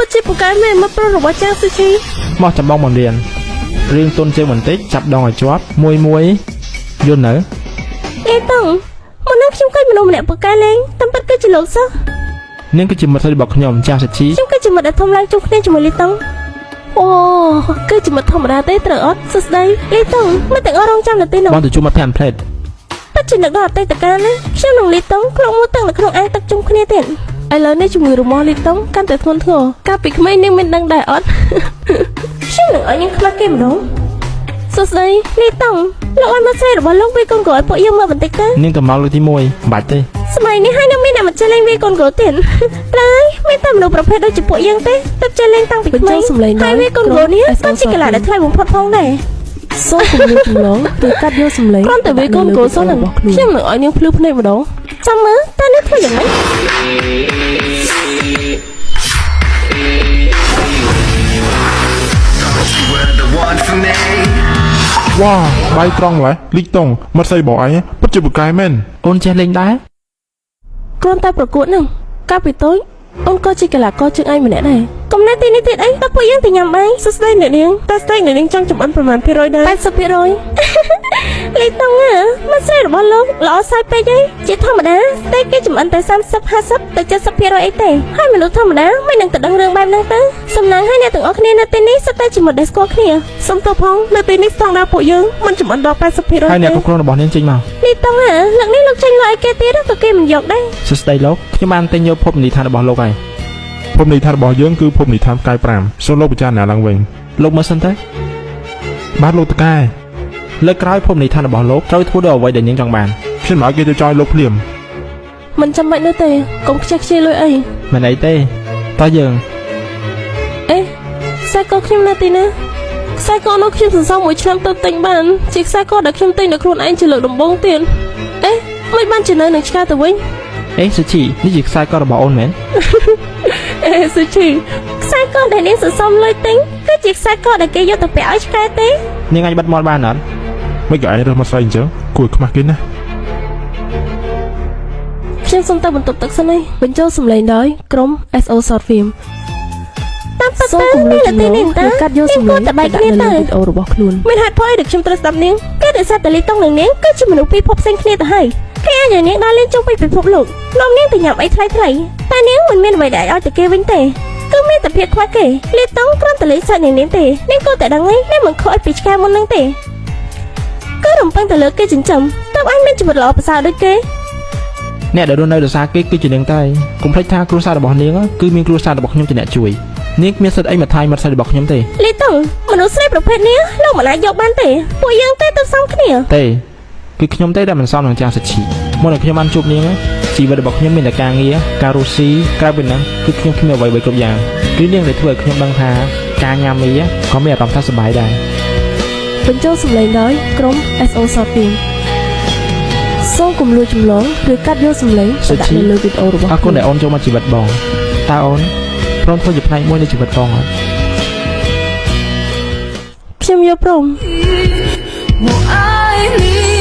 ពិតជាពូកែមែនមកប្រុសរបស់ចាងសុជី មកចាំបងបង្រៀនរឿងទុនជើងបន្តិចចាប់ដងឲ្យជាប់មួយមួយយល់នៅ លីតុងមុននឹងខ្ញុំឃើញមនុស្សម្នាក់ពូកែលេងតាមពិតគឺជាលោកសោះ នាងគឺជាមិត្តស្រីរបស់ខ្ញុំចាស់សជី ខ្ញុំគឺជាមិត្តដែលធំឡើងជួបគ្នាជាមួយលីតុងអូគឺជាមិត្តធម្មតាទេត្រូវអត់សួស្តីលីតុងមិត្តទាំងអស់រងចាំនៅទីនោះ បងទៅជួបមិត្តភក្តិផ្លេត ពិតជានឹកដល់អតីតកាលណាខ្ញុំនិងលីតុងក្លុកមួយទឹកនៅក្នុងអាងទឹកជុំគ្នាទៀតឥឡូវនេះជំងឺរមាស់លីតុងកាន់តែធ្ងន់ធ្ងរកាលពីក្មេងនាងមានដឹងដែរអត់ ខ្ញុំនឹងឲ្យនាងខ្មាស់គេម្ដងសួស្តីលីតុងលោកឲ្យមកស្រីរបស់លោកវាយកូនក្រោយពួកយើងមកបន្តិចទៅ នាងទៅមកលើកទី1មិនបាច់ទេ សម័យនេះហើយនៅមានអ្នកមកចេះលេងវាយកូនគោលទៀត ត្រូវហើយមានតែមនុស្សប្រភេទដូចជាពួកយើងទេទើបចេះលេងតាំងពីក្មេង បញ្ចូលសំឡេង ហើយវាយកូនគោលនេះក៏ជាកីឡាដែលថ្លៃបំផុតផងដែរ សូមគំនូចម្លងឬកាត់យកសំឡេង គ្រាន់តែវាយកូនកូនសោះនឹង របស់ខ្លួន ខ្ញុំនឹងឲ្យនាងភ្លឺភ្នែកម្ដងចាំមើលតើនាងធ្វើយ៉ាងម៉េច វ៉ាបាយត្រង់ម្ល៉េះលីកតុងមិត្តស្រីរបស់ឯងពិតជាពូកែមែន អូនចេះលេងដែរ គ្រាន់តែប្រកួតនឹងកាលពីតូចអូនក៏ជាកីឡាករជើងឯកម្នាក់ដែរកំណែទីនេះទៀតអីតើពួកយើងទៅញ៉ាំបាយ សួស្តីអ្នកនាងតើស្តេកអ្នកនាងចង់ចម្អិនប្រមាណភាគរយដែរ 80%លីតុងអើមិនស្រីរបស់លោកល្អសាយពេកអីជាធម្មតាស្តេកគេចម្អិនតែ30 50ទៅ70%អីទេហើយមនុស្សធម្មតាមិននឹងទៅដឹងរឿងបែបហ្នឹងទៅសំណាងឲ្យអ្នកទាំងអស់គ្នានៅទីនេះសុទ្ធតែជាមិត្តដែលស្គាល់គ្នា សុំទោសផងនៅទីនេះស្តង់ដារពួកយើងមិនចម្អិនដល់80% ហើយអ្នក ទេ គ្រប់គ្រងរបស់នាងចេញមក លីតុងអើលើកនេះលោកចេញលុយឲ្យគេទៀតក៏គេមិនយកដែរ សួស្តីលោកខ្ញុំបានទិញយកភពនីឋានរបស់លោកហើយ ភពនិឋានរបស់យើងគឺភពនិឋានផ្កាយ5សូមលោកពិចារណាឡើងវិញ លោកមើលសិនទៅ បាទលោកតកែ លើកក្រោយភពនីឋានរបស់លោកត្រូវធ្វើដោយអ្វីដែលនាងចង់បាន ខ្ញុំមិនឲ្យគេទៅចោលលោកភ្លាម មិនចាំបាច់នោះទេកុំខ្ជះខ្ជាយលុយអី មិនអីទេតើយើង អេខ្សែកខ្ញុំនៅទីណាខ្សែកនោះខ្ញុំសន្សំមួយឆ្នាំទៅទិញបានជាខ្សែកដែលខ្ញុំទិញដោយខ្លួនឯងជាលើកដំបូងទៀតអេមិនបានជានៅនឹងឆ្កែទៅវិញ អេសុជីនេះជាខ្សែករបស់អូនមែន អេសុជីខ្សែកដែលនាងសន្សំលុយទិញគឺជាខ្សែកដែលគេយកទៅពាក់ឲ្យឆ្កែទេ នាងអាចបិទមាត់បានអត់ មិនក៏ឯងរើសមកស្រីអញ្ចឹងគួរឲ្យខ្មាស់គេណាស់ ខ្ញុំសុំទៅបន្ទប់ទឹកសិនឯង បញ្ចូលសំឡេងដោយក្រុម SO Short Film តាមពិត សូម ទៅ គំនូ នៅ ចម្លង ទីនេះតើ ឬកាត់យកសំឡេង នាងគួរតែបែក ទៅ គ្នាទៅ ដាក់នៅលើវីដេអូរបស់ខ្លួន មានហេតុផលអីដែលខ្ញុំត្រូវស្ដាប់នាងគេដោយសារតែលីតុងនិងនាងគឺជាមនុស្សពីរភពផ្សេងគ្នាទៅហើយគេអាចឲ្យនាងដើរលេងជុំវិញពិភពលោកនាំនាងទៅញ៉ាំអីថ្លៃថ្លៃតែនាងមិនមានអ្វីដែលឲ្យទៅគេវិញទេគឺមានតែភាពខ្វះគេលីតុងគ្រាន់តែលេងសើចនឹងនាងទេនាងក៏តែដឹងឯងនាងមិនខកឲ្យពីឆ្កែមុននឹងទេគឺរំពឹងតែលើគេចិញ្ចឹមតើអញមានជីវិតល្អប្រសើរដូចគេ អ្នកដែលរស់នៅដោយសារគេគឺជានាងតែកុំភ្លេចថាគ្រួសាររបស់នាងគឺមានគ្រួសាររបស់ខ្ញុំជាអ្នកជួយនាងគ្មានសិទ្ធិអីមកថៃមិត្តស្រីរបស់ខ្ញុំទេ លីតុងមនុស្សស្រីប្រភេទនេះលោកមិនអាចយកបានទេពួកយើងទេទៅសំគ្នា ទេគឺខ្ញុំទេដែលមិនសមនឹងចាស់សុជីមុននឹងខ្ញុំបានជួបនាងជីវិតរបស់ខ្ញុំមានតែការងារការរស់ស៊ីក្រៅពីហ្នឹងគឺខ្ញុំគ្មានអ្វីៗគ្រប់យ៉ាងគឺនាងដែលធ្វើឲ្យខ្ញុំដឹងថាការញ៉ាំមីក៏មានអារម្មណ៍ថាសប្បាយដែរ បញ្ចូលសំឡេងដោយក្រុម SO Short Film សូមគំនូចម្លងឬកាត់យកសំឡេងទៅដាក់នៅលើវីដេអូរបស់ អរគុ ខ្លួន ណដែលអូនចូលមកជីវិតបងតើអូនព្រមធ្វើជាផ្នែកមួយនៃជីវិតបងអត់ ខ្ញុំយល់ព្រម 我爱你。